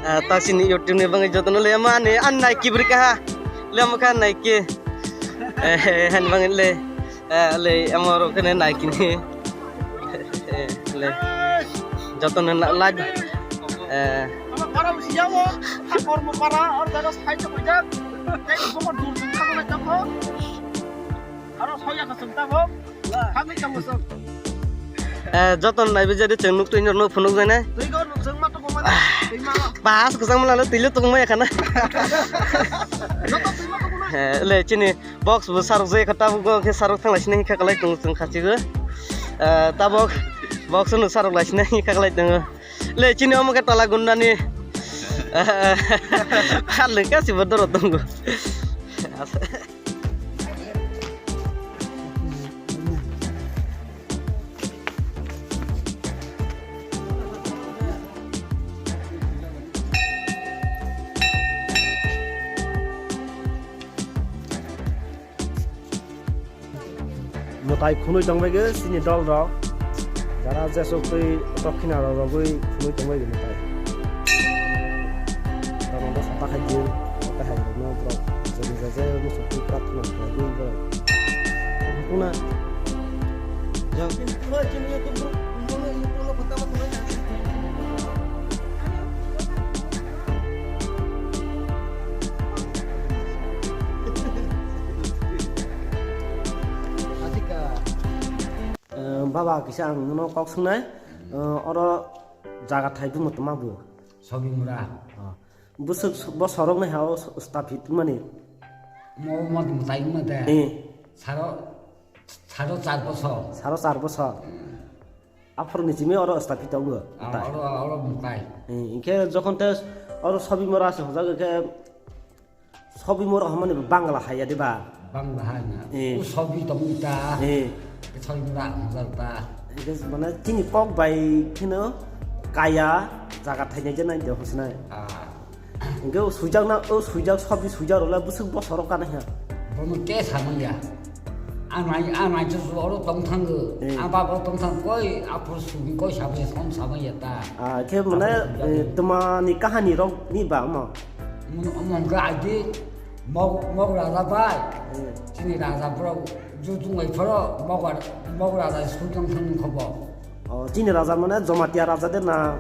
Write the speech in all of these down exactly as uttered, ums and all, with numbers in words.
Ah, ta sini YouTube ni bangwi jotono le mani an naiki bri kaha. Le mo kha naiki. Eh, han bangwi le. Eh, le amo ro kene naiki ni. Eh, le. Jotono na live. Eh. Ama para usia o, akor mo para, or jaga sai to koi jak. Tei mo dur dur ka na jako. Aro soya ka sung ta bo. Kami ka mo sung. Eh, joton naibe jadi chwng nuk twi norno phunuk jai nai. Twi go nuk jeng ma to ko ma. Twi ma. Pas kwchang mala lo twi lo tong ma ya khana. Joton twi ma to ko ma. Eh, le chini box bo sarok jai kha tabuk go khe sarok thang lai sini kha kalai tong chwng khachi go. Eh, tabuk box no sarok lai sini kha kalai tong. Le chini omo khe tola gundani. Khal le kasi bo doro tongo. Mwtai khunui tongbaigwi chini dol rok. Jara jesok twi dokhina rok rogwi khunui tongbaigwi mwtai. Tamo bwsa ta khai di, ta hai rokno borok jani jaje muchuk twi prarthana khlaigwi borok. Hukuna. Jang. Eh, baba, kisa ang nono kok swngnai. Eh, oro jaga thai bumo tongma bo? Sobimura. Ah. Bwswk so-, bo sorok nai ha o so-, stapit mani? Mo, mo mwtai wngma de. Eh. Saro, saro char bosor. Saro char bosor. Aphuru ni simi oro stapit tongo. Ah, mwtai. Oro, oro mwtai. Eh, hinkhe jokhon te oro Sobimura se hojak hinkhe Sobimura hwnmani bo Bangla hai ya de ba? Bangla hai na. Eh. O sobi tongwi ta. Eh. Sobi mura hwnjak ta. Hinkhe mane chini kok bai kheno kaya jaga thainai je nai de hosnai. Ah. Hinkhe o suijak na, o suijak sobi suijak rok le bwswk bosoro kana ha. Bono ke samanya. Anai, anai chu oro tong thango. Eh. Aba bo tong thang koi, aphuru sumi koi sabai, som sabai ya ta. Ah, khe mane, aphuru eh, tuma ni kahani rok ni ba mo? Mo, mo ga adi, mo, mo raja bai. Eh. Chini raja bro, ju tung bai phoro, mo ga, mo raja sujang thang khobo. Oh, chini raja mane Jamatia raja de na?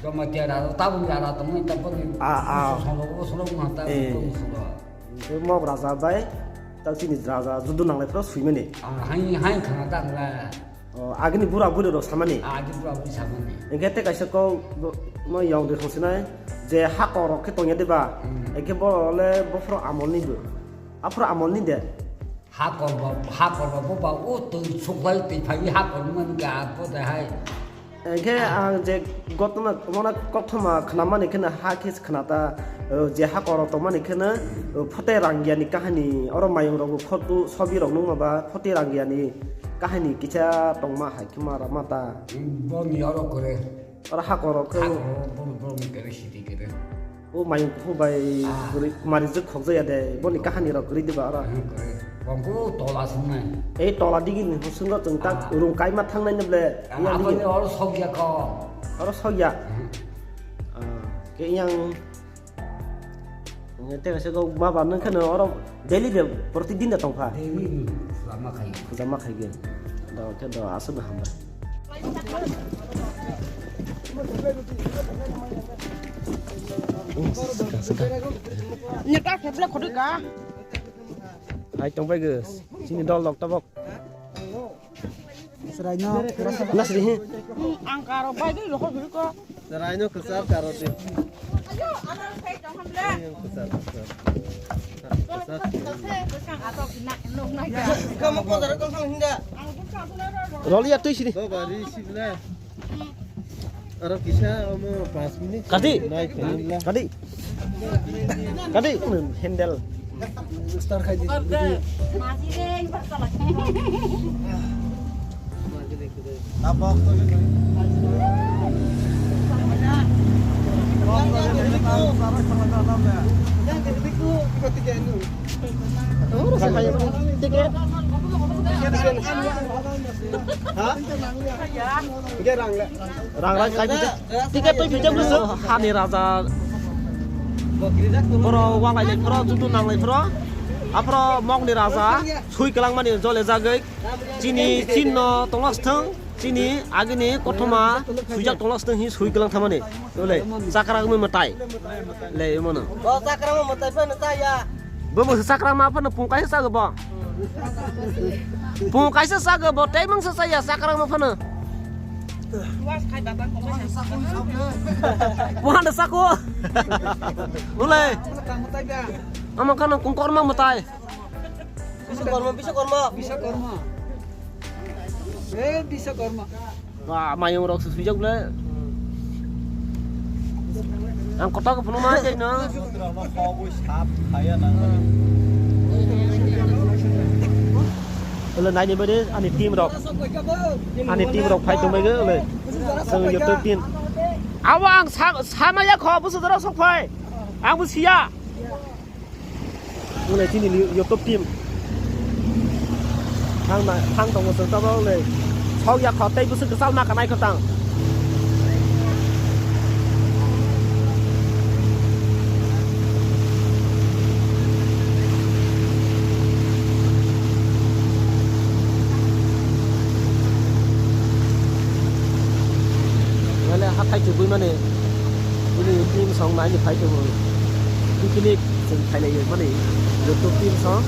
Jamatia raja, tabuk raja tong ni, tabuk ni. Ah, ah. Solo, solo, ma ta, eh. Solo. Hinkhe mok raja bai tak chini raja judu nanglai phuru swimani. Ah, hai, hai khana ta nla. Oh, agini bura buri rok samani. Ah, agini bura buri samani. Hinkhe te kaisa kok bo, mo yong de khosnai je hakor rok khe tongya de ba. Hmm. Hinkhe bo le bophuru amol ni bo. Aphuru amol ni de. Hakor ba, hakor ba bo ba o twi suklai twi phai hakor man ga bo de hai. Hinkhe ang je gotma, mona kokthoima khnamani kheno ha khe khna ta, o, je ha koro tongmani kheno, o, phote rang yani kahani, oro mayung rok photo sobi rok nungma ba phote rang yani kahani kisa tongma hai khema rama ta. Boni oro kore. Oro ha koro khe. Ha koro, boni, boni kere, sidi kere. O mayung kuphur bai ah, kwrwi, mari jwk khokjaya de, boni kahani rok kwrwi diba oro. Hmm, kwrwi. Bongkhu tola swngnai. Ei tola digi ni hwswngo chwng tak ah, rung kaima thangnai ni ble. Ah, yang aboni digi. Oro sokya kho. Oro sokya. Hmm. Ah, ke yang. Te se go ma ban nang khano oro daily de protidin de tongpha. Daily ni lama khai. Lama khai ge. Do ke do asu na hamba. Nyata kheble khodi ka. Hai tongbai ge. Sini dol dok tabok. Seraino. Nasri he. Ang karo bai dei rokho guri ko. Seraino kesar karo de. Ayo, alar sai dong hamle. Yang kesar kesar. Kesar. Kamu kau dari kau hinda. Roli ya tu sini. Kau bari sini. Aro kisa omo panch minute. Kati? Nai kani la. Kati? Kati? Handle. Start khai di. Yang jadi biku, yang jadi biku, kau tiga ini. Ticket. Ha? Ticket rang le. Rang rang kai bijak. Ticket twi bijak bwswk. Hani raja. Borok walai lai phoro, jutu nang lai phoro. Aphoro mokni raja sui kwlangmani jole jagwi. Chini chinno tongna sthwng. Chini agini kothoma swijak tongna sthwng hi sui kwlang thamani. Tole, chakra wngwi mwtai. Le, imono. O chakra mo mwtai phano chaya. Bo bo chakra ma phano pung kaisa chago bo. Pung kaisa chago bo, tei mangsa chaya chakra ma phano. Buhanda sako. Ule. Ama kana kungkorma mwtai. Biswakarma, Biswakarma. Biswakarma. Eh, Biswakarma. Wah, mayung rok swijak le. Ang kotor ko phunuma jai no. Ole naini bade ani team rok. Ani team rok phai tongbai ge ole. Song yoto team. Awa ang sa, sama ya kho busu dara sok phai. Ang busia. Wngkha chini YouTube team. Thang na, thang tongo chwng tabok le. Sok ya kho tei bwswk kwchal ma kanai kho tang. Wale hathai chugui mani. Bini team song naini phai tongo. Picnic chwng khailai mani YouTube team song.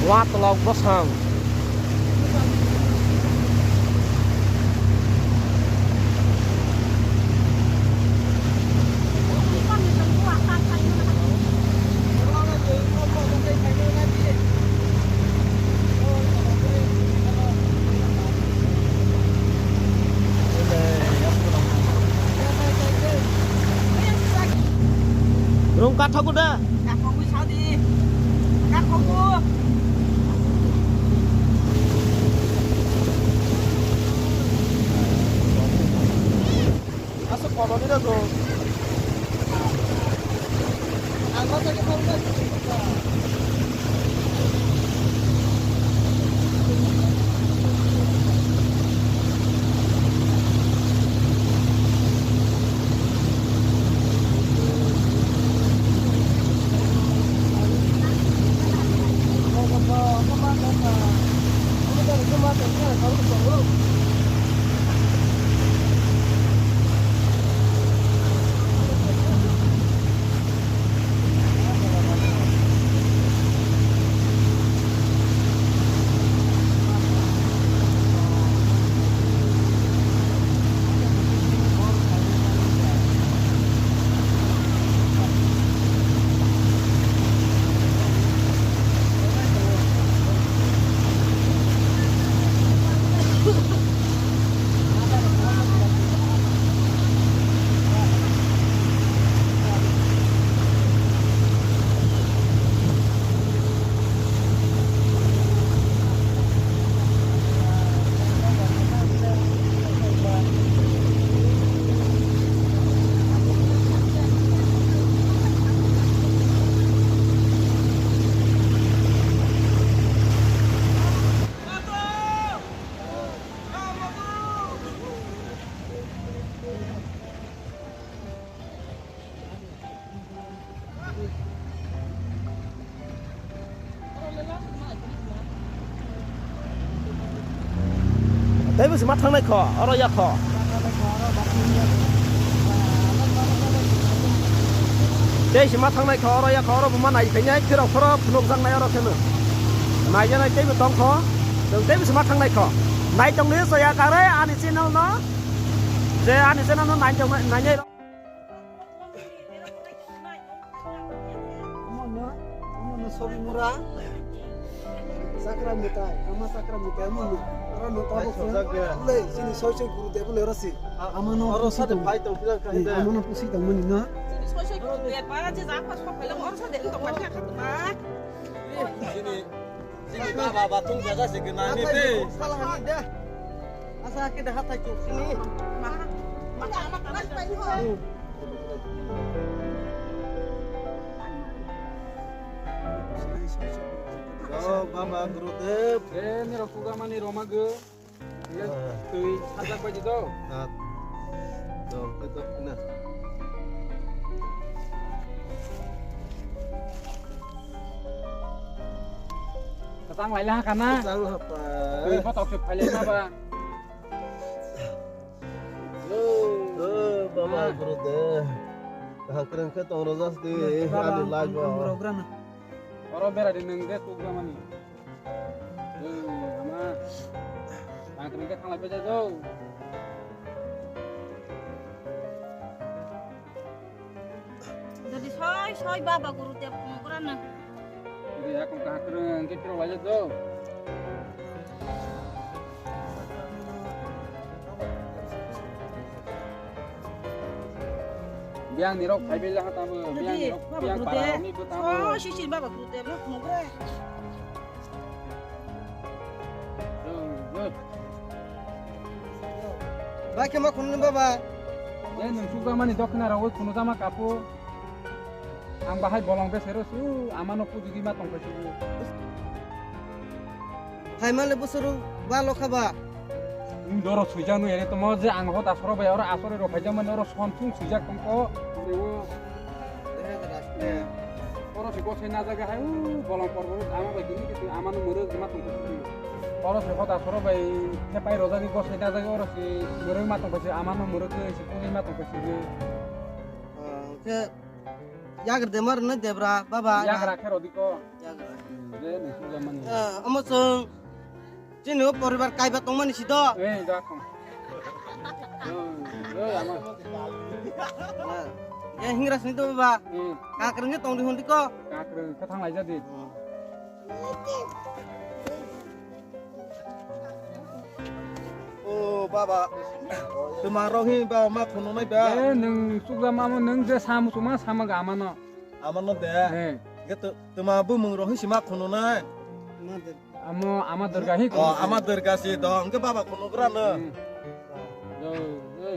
Watolok bosong. Rung kathok da. Kathok wi sao di. Kathok wi. Asok kotor ni da to. Ang ba sa ke phone ka. Tei bwswk ma thangnai kho, oro ya kho. Tei se ma thangnai kho, oro ya kho, oro bo ma nai phainai, phirok phoro phunukjaknai oro kheno. Naijaknai tei bo tong kho, chwng tei bwswk ma thangnai kho. Nai tongdi chaya kare ani channel no, je ani channel no nai tong, nainai. Omono, omono sobi mura. Chakra mwtai, ama chakra mwtai omono. Oro no tabuk se. Ulai, chini soi soi guru dev ulai oro si. Ama no oro pusi sade tong. Phai tong, phai tong. Eh, ama no pusi tong mani no. Chini soi soi guru dev, ba, je ja pa sok phai lang, oro sade tong, ba, kha tong, ba. Chini Baba, baba, tung jaga se gwnani tei. Sala hani de. Asa ke de hatai chuk sini. Oh, Baba Gurudev. Eh, nirok kuga mani roma go. Twi sajak bai di do. Ah. Dong, dong, na. Kwchang lai laha kana? Kwchang laha pa. Twi botok se phai lai ma ba. Oh, Baba Gurudev. Kaham kwrwng khe tong rwjak di, ani life o. Oro bera di nwng de tukjamani. Ama, tangkring ke thanglai pejai do. Jadi soi, soi Baba Gurudev pungkura na. Jadi aku tangkring ke kiro wajat do. Biang nirok phai bela ha tamo, biang nirok, biang para ni bo tamo. Oh, sisir Baba Gurudev no pungkura. Bai khe ma khunu baba. Eh, nwng sukjak mani dokhina rogwi khunu jama kapu. Ang bahai bolong besero su, amano pujigwi ma tongkha su. Hai male busuru ba lokha ba. Nwng doro suijak nw ere tomo je ang hot asoro bai oro asore rok phaijak mani oro son thung suijak tongkho. Oro se gosai najagwi hai, u, bolong porboro ama bai kini kisi amano mwrwk ma tongkha. Oro se hoda soro bai khe pai rojagwi gosai najagwi oro se mwrwk ma tongkha se amano mwrwk se kuli ma tongkha se. Ah, khe yagra de mar na debra, baba. Yagra khe rodi ko. Yagra. Hmm, je ni suja mani. Ah, amo chwng Chini o poribar kaiba tongmani si do. Eh, da tong. Oi, oi, ama. Na. Ye hingra sini do baba. Hmm. Kakreng ni tong di hundi ko. Kakreng khe thang lai jadi. O baba. Tuma rohi ba ma khono nai ba. Eh, nwng chukjama mo nwng je sam suma sama ga amano. Amano de. Eh. Ge tuma bumung rohi sima khono nai. Amo ama Durga hi. Oh, ama Durga si do. Hwnkhe baba kunugra no. Hmm. Yo, ei.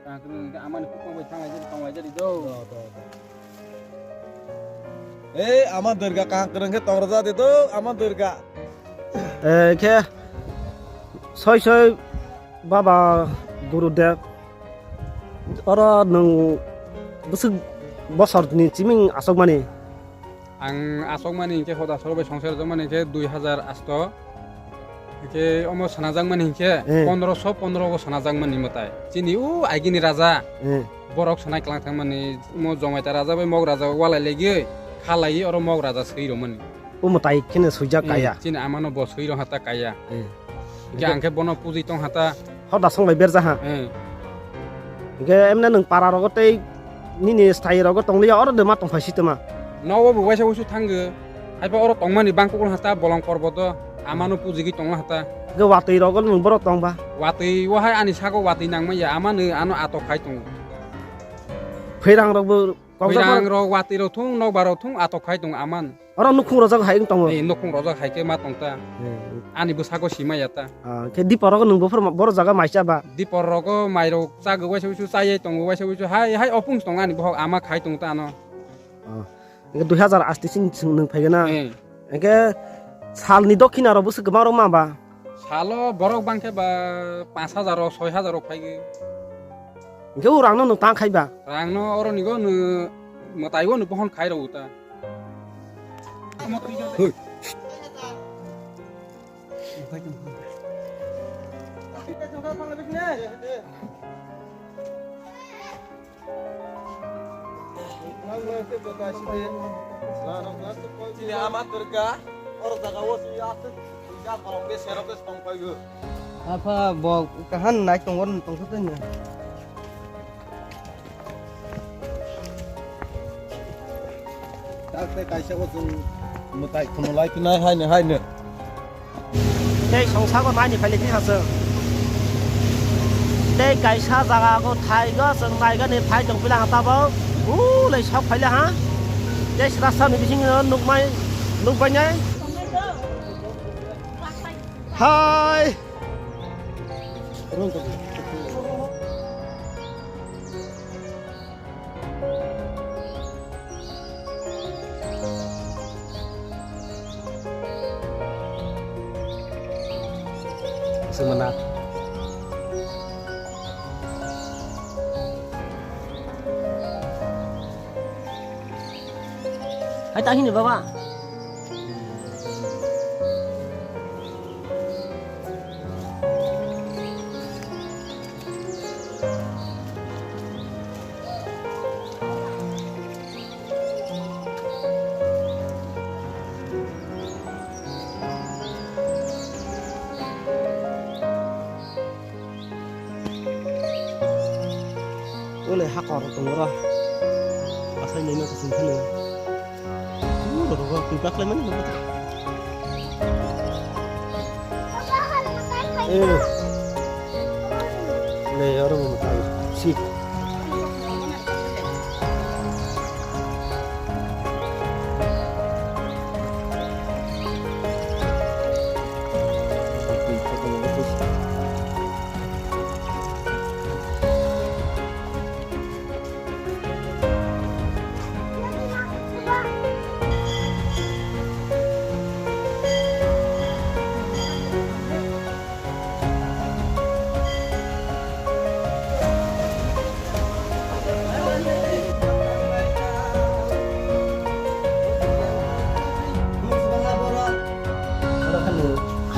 Tang kunu hwnkhe amani khukung bai thanglai jadi, tonglai jadi do. Do, do, do. Ei, ama Durga kaham kwrwng khe tongra jadi do, ama Durga. Eh, khe soi soi Baba Gurudev, oro nwng bwswk bosorni chiming aswkmani? Ang aswkmani hinkhe hoda soro bai songsa rwjakmani hinkhe dui hazar asto. Hinkhe omo swnajakmani hinkhe Eh. pondroso pondro go swnajakmani mwtai. Chini o agini raja Eh. borok swnai kwlang thangmani, omo Jongmaita raja bai Mog raja walai laiwi khalaiwi oro Mog raja swi rwmani. O mwtai kheno swijak Eh, kaya. Chini amano bo swi rw hata kaya. Eh. Hinkhe ang khe bono pujui tong hata. Hoda song bai berja ha. Eh. Hinkhe emne nwng para rogo tei nini stai rogo tong liya oro de ma tong phai si toma. Nogo bo waisa wusu thango. Haiba oro tongmani bangkuk hata bolong porboto amano pujigwi tong hata. Hinkhe watwi rogo nwng borok tong ba. Watwi o hai ani sago watwi nangma ya amano ano atok khai tongo. Phairang rok bo Kok Phairang jago? Rok watwi rok thung nokbar rok thung atok khai tongo aman. Oro nukhung rojak hai wng tongo. Ei, nukhung rojak hai khe ma tong ta. Eh. Ani bwsako sima ya ta. Ah, khe dipor rogo nwng buphuru ma-, boro jaga mai cha ba? Dipor rogo mai rok chago waisa wusu chayai tongo waisa wusu hai, hai opung tong ani bohok ama khai tong ta ano. Ah, hwnkhe dui hazar asti sini chwng nwng phai gana. Eh. Hwnkhe salni dokhina rok bwswk kwbang rok ma ba? Salo borok bangkhe ba panch hajar rok, soi hajar rok phai gwi. Hwnkhe o rangno nwng tang khai ba? Rangno oro nigo nwng mwtai o nwng pohon khai rw ta. Hoi. Chini ama Durga, oro jaga o si aswk, ya kolom ke serok ke tong paio. Apha bo kahan nai tongo tong khe tanya. Tak tei kaisa o chwng mwtai khunu lai phinai haino haino. Tei songsago naini phailai phi haswk. Tei kaisa jaga o thaigo chwng naigani phai tong pila ha tabok. Ulai sok phaila ha. Tei srasani bisingo nukmai nukbainai. Hai. Sumana. Hai, tang hini, baba. Ole hakor tongo ro. Asai nai no kasing khani. Uro ro ro, twi baklai mani. Eh. Le oro mo ta. Sik.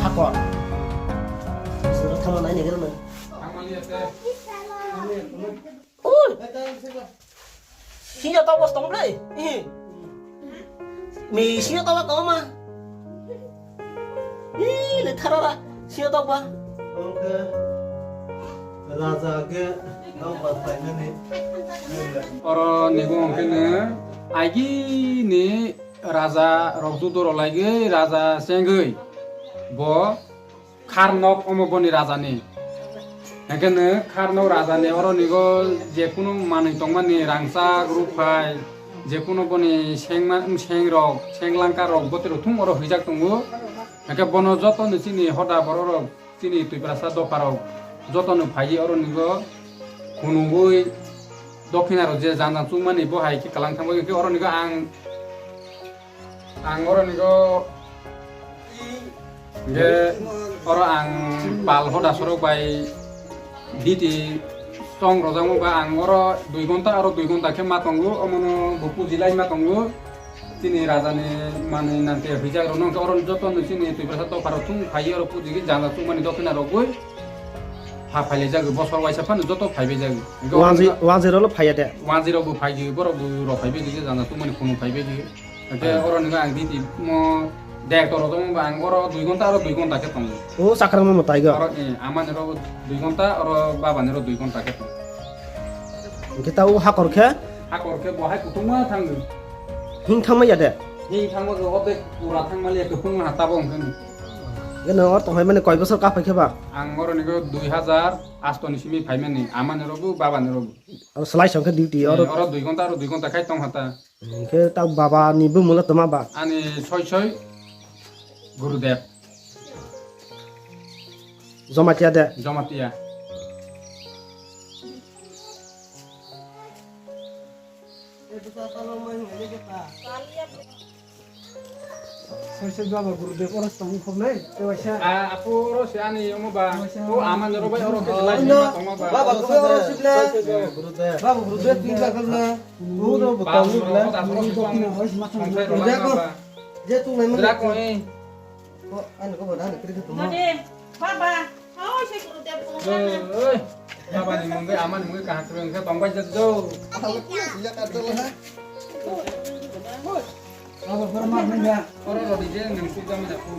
Hakor. Sura thama nai ni gana. Oi! Sini tau bos tong ble. Ih. Mi sini tau tong ma. Ih, le tharara. Sini tau ba. Oke. Raja ke tau ba painani. Oro nigo ongkene agi ni raja rok judo rok laiwi raja sengwi bo Kharnok omo boni rajani. Hengkhe no Kharnok rajani oro nigo jekunu manwi tongmani rangchak, ruphai, jekunu boni sengma-, sengrok, senglangkarok botiro thum oro hwijak tongo. Hengkhe bono jotono chini hoda bororok, chini Twiprasa dopharok jotono phaiwi oro nigo phunugwi dokhinarok je jang jang chukmani bo hai khe kwlang thangbai hwnkhe oro nigo ang Ang oro nigo hingke oro ang pal hoda sorok bai duty tong rojak wngkha ang oro dui gonta oro dui gonta khe ma tongo omono bo puji lai ma tongo chini raja ni manwi nangkhe hwijak rok no hingke oro joto no chini Twiprasa dopha rok thung phai oro puji jang jang chukmani dokhina rogwi ha phai lai jagwi bosor waisa phano joto phai bai jagwi. Hingke oro Wanjwi, nigo wanjwi rok phai ya de? Wanjwi rok bo phai gwi borok bo rok phai bai gwi jang jang chukmani khunu phai bai gwi. Hingke oro nini ang duty mo director rok tongma ang oro dui gonta oro dui gonta khe tongo. O chakra no mwtai go. Oro, eh, amani oro dui gonta oro babani oro dui gonta khe tongo. Hingke ta o hakor khe? Hakor khe bo hai kutung ma thango. Hing thangma ya de? Hing thangma go obe pura thangma le kutung ha tabo hingke. Hingke no oro tong hai mani koi bosor kaphai khe ba? Ang oro nigo dui hazar asto ni simi phaimani amani oro bo babani oro bo. Oro slai song khe duty oro. Eh, oro dui gonta oro dui gonta khai tong hata. Hingke ta baba ni bumung le toma ba? Ani soi soi Gurudev. Jamatia de? Jamatia. Soi soi baba Gurudev oro tong khobnai, te waisa. Ah, apo oro se ani omo ba. Waisa. O ama nero bai oro ke lai ma tong ba. Baba Gurudev oro sibla. Soi soi baba Gurudev. Baba Gurudev tin ka khobna. Uno botol ni bla. Dako. Je tu nai mo. Dako, eh. Ko, ano ko bana ni kri ko. Made, baba. Oi, se kuru te pung. Oi, oi. Baba ni mungge, ama ni mungge kaham kri ko tong bai jat jo. Ako tu sila ka to ha. Baba, baba, ma, ma, ma. Oro ro di je nang su jam ja ku.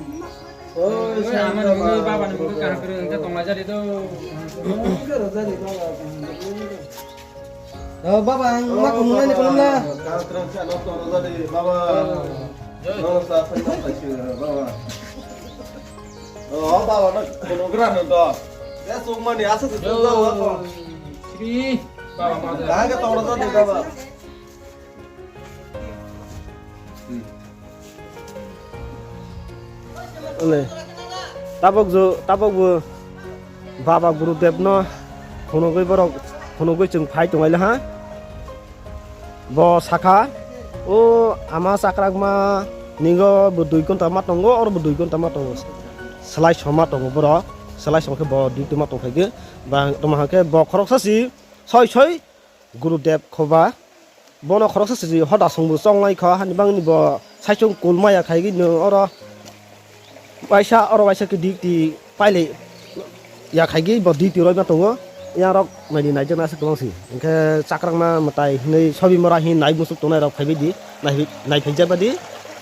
Oi, oi, ama ni mungge, baba ni mungge kaham kri ko tong bai jat do. Mungge ro jat do. Oh, baba, ang ma kumunai ni kolom na. Kang terang sia nok tong rojak di, baba. Nok sa sa nok sa si, baba. Oh, baba, nok kuno gra no do. Ya sung mani asa tu tu do apa? Sri, baba ma. Kang ke tong rojak di, baba. Hmm. Ole. Tabok jo, tabok bo Baba Gurudev no phunugwi borok, phunugwi chwng phai tonglaila ha. Bo sakha, "O ama chakrakma, ningo bo dui ghonta ma tongo, oro bo dui ghonta ma tongo." Slai soma tongo borok, slai soma khe bo duty ma tongkhaikhe, ba tongma hwnkhe bo khoroksa si soi soi Gurudev khoba. Bono khoroksa siji hoda songbo chonglai kha, hani bangni bo saichung kul maya khaigwi no oro waisa, oro waisa khe duty pailai ya khaigwi bo duty roima tongo. Yang rok naidi naijak nasa kwbang si. Hinkhe chakrakma mwtai hinwi sobi mora hin nai musuk tongnai rok phaibai di, nai, nai phaijak ba di.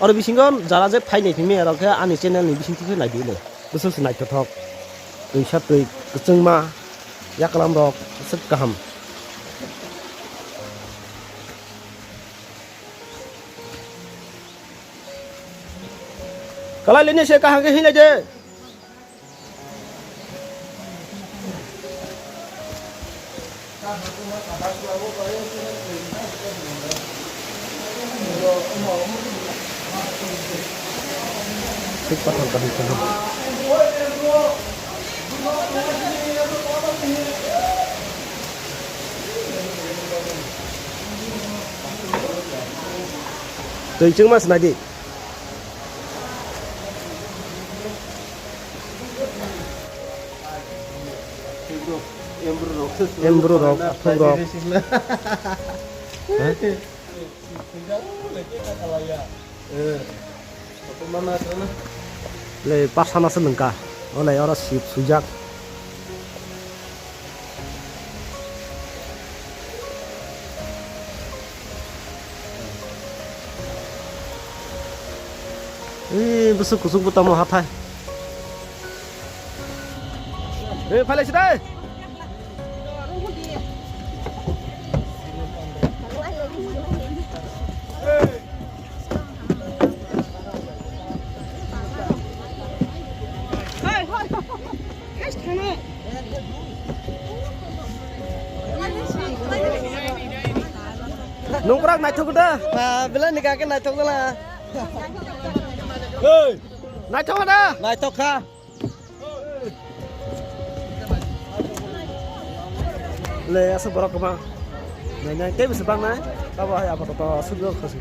Oro bisingo jara je phai nai phimya rok khe ani channel ni bising thikhe naidi le. Bwswk se naithothok. Twisa twi kwchwngma yaklam rok aswk kaham. Kalai lini se kaham khe hinlai de. Twi chwngma se nai di. Embrorok, athungrok. Le pasana se nungka. Ole oro sip sujak. Ee, bwswk kuchuk bo tamo hathai. Ee, phailai sidai. Nungkrak naithok da. Ah, belai ni kake naithok da. Hey, naithok da. Naithok kha. Le, aswk borok kwbang. Nai, nai, tei bwswk bang nai? Tabo hai apato to aswk borok khasi.